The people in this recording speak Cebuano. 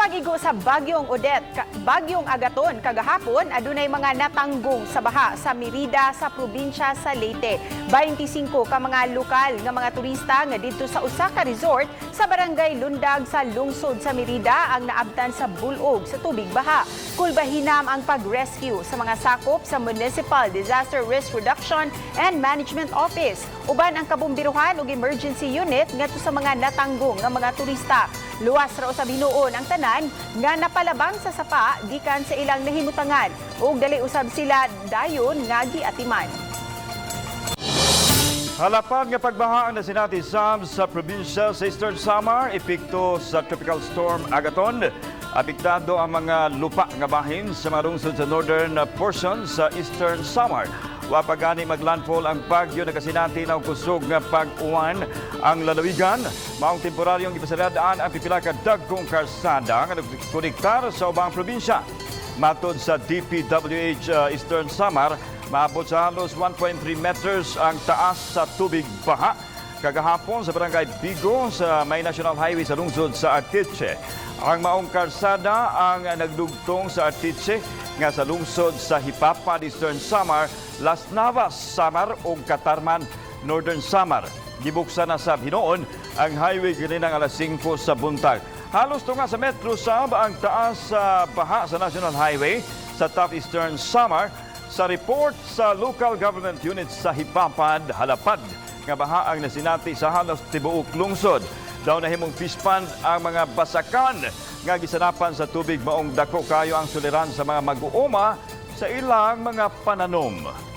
Pag-igo sa Bagyong Odette, Bagyong Agaton kagahapon, adunay mga natanggong sa baha sa Merida sa probinsya sa Leyte. 25 ka mga lokal nga mga turista nga didto sa usa ka resort sa Barangay Lundag sa lungsod sa Merida ang naabtan sa bulog sa tubig baha. Kulbahinam ang pag-rescue sa mga sakop sa Municipal Disaster Risk Reduction and Management Office. Uban ang kabumbiruhan ug emergency unit ngadto sa mga natanggong nga mga turista. Luwas ra usab hinuon ang tanan nga napalabang sa sapa gikan sa ilang nahimutangan ug dali usab sila dayon nga giatiman. Halapad nga pagbaha ang nasinati sab sa probinsya sa Eastern Samar, epekto sa Tropical Storm Agaton. Apektado ang mga lupa nga bahin sa mga lungsod sa northern portion sa Eastern Samar. Wa pa gani maglandfall ang bagyo, nakasinati na og kusog nga pag-uwan ang lalawigan. Maong temporaryong gipasaradaan ang pipila ka dagkong karsada nga nagkonektar sa ubang probinsya. Matod sa DPWH Eastern Samar, maabot sa halos 1.3 meters ang taas sa tubig baha kagahapon sa Barangay Bigo sa may National Highway sa lungsod sa Arteche. Ang maong karsada ang nagdugtong sa Arteche nga sa lungsod sa Jipapad, Eastern Samar, Las Navas, Samar ug Catarman, Northern Samar. Gibuksan na sa hinuon ang highway kaninang alas 5 sa buntag. Halos tunga sa metro sab ang taas sa baha sa National Highway sa Top Eastern Samar. Sa report sa local government unit sa Jipapad, halapad nga baha ang nasinati sa halos tibuok lungsod. Daw nahimong fish pond ang mga basakan nga gisanapan sa tubig, maong dako kayo ang suliran sa mga mag-uuma sa ilang mga pananom.